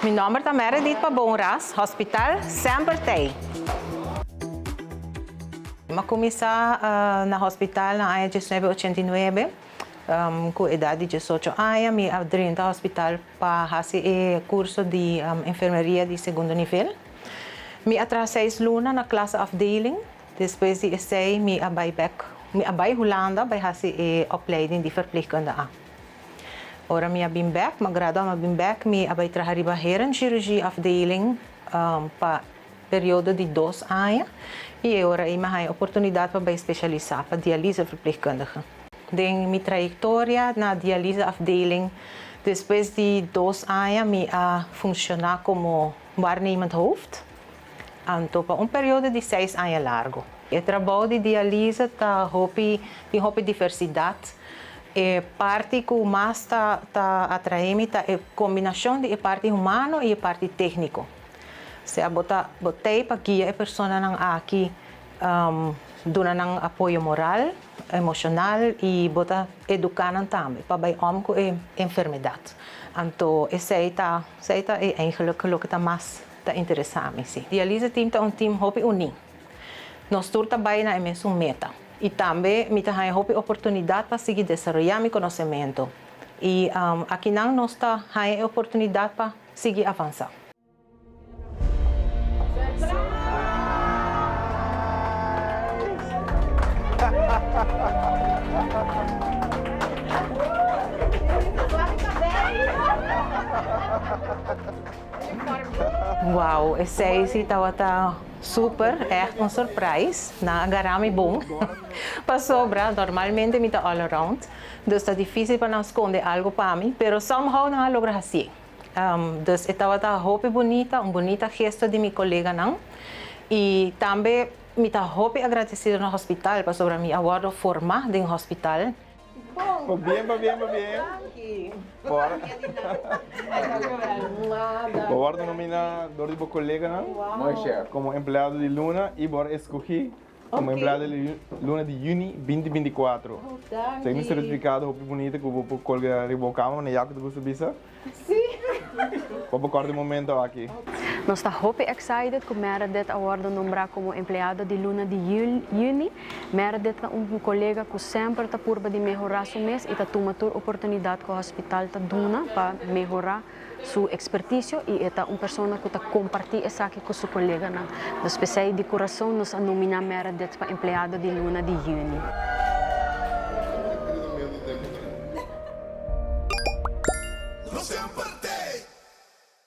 Mi nòmber ta Meredith pa Bon Ras, Hospital semper t'ei. Mi a kuminsá na hospital na aña diesnuebe ochenta i nuebe. Ku edat di diesocho aña mi a drenta hospital pa hasi e kurso di enfermeria di segundo nivel. Mi a traha seis luna na klase afdeling. Despues di esei mi a bai bek, mi a bai Hulanda bai hasi e opleiding di verpleegkunde A. Ora mi a bin bek, mi a gradua, mi a bin bek, mi a bai traha riba herenchirurgie afdeling pa periodo di dos aña i e ora ei mi a haña oportunidat pa bai spesialisá pa dialyse verpleegkundige. Den mi trayektoria na dialyse afdeling despues di dos aña mi a funshoná komo waarnemend hoofd, anto pa un periodo di seis aña largu. E trabou di dialyse ta hopi tin hopi diversidat. E parti ku mas ta ta atraé mi ta e kombinashon di e parti humano i e parti tékniko. Sea bo ta bo t'ei pa guia e personanan aki, duna nan apoyo moral, emoshonal i bo ta eduká nan tambe pa bai om ku e enfermedat. Anto esei ta esei ta e eigenlik loke ta mas ta interesá mi si. Dialyse team ta un team hopi uní. Nos tur ta bai na e mesun meta. I tambe mi ta haña hopi oportunidat pa sigui desaroyá mi konosementu. I akinan nos ta haña e oportunidat pa sigui avansá. Wow, esei si tabata super, ègt un surprise. Nan a gara mi bon, pasobra normalmente mi ta all around, dus ta difícil pa nan skonde algu pa mi, pero somehow nan a logra hasié. Dus e tabata hopi bunita, un bunita gesto di mi koleganan. I tambe mi ta hopi agradesido na hospital pasobra mi a wòrdu formá den hospital. Pabien, pabien, pabien. Bo wòrdu nominá dor di bo koleganan komo empleado di luna i bo a eskogí Komo empleado di luna di yüni binti binti kuatro. Esaki mi sertifikado hopi bunita ku bo por kolga riba bo kama manera Jaco ta gusta bisa. Bo por kòrda e momento aki. Nos ta hopi excited ku Meredith a wòrdu nombrá komo empleado di luna di yüni. Meredith ta un kolega ku semper ta purba di mehorá su mes i ta tuma tur oportunidat ku hospital ta duna pa mehorá su experticio y e ta un persona cu ta comparti esaki cu su coleganan. Dus p'esey di curason nos a nomina Meredith pa empleado di luna di juni.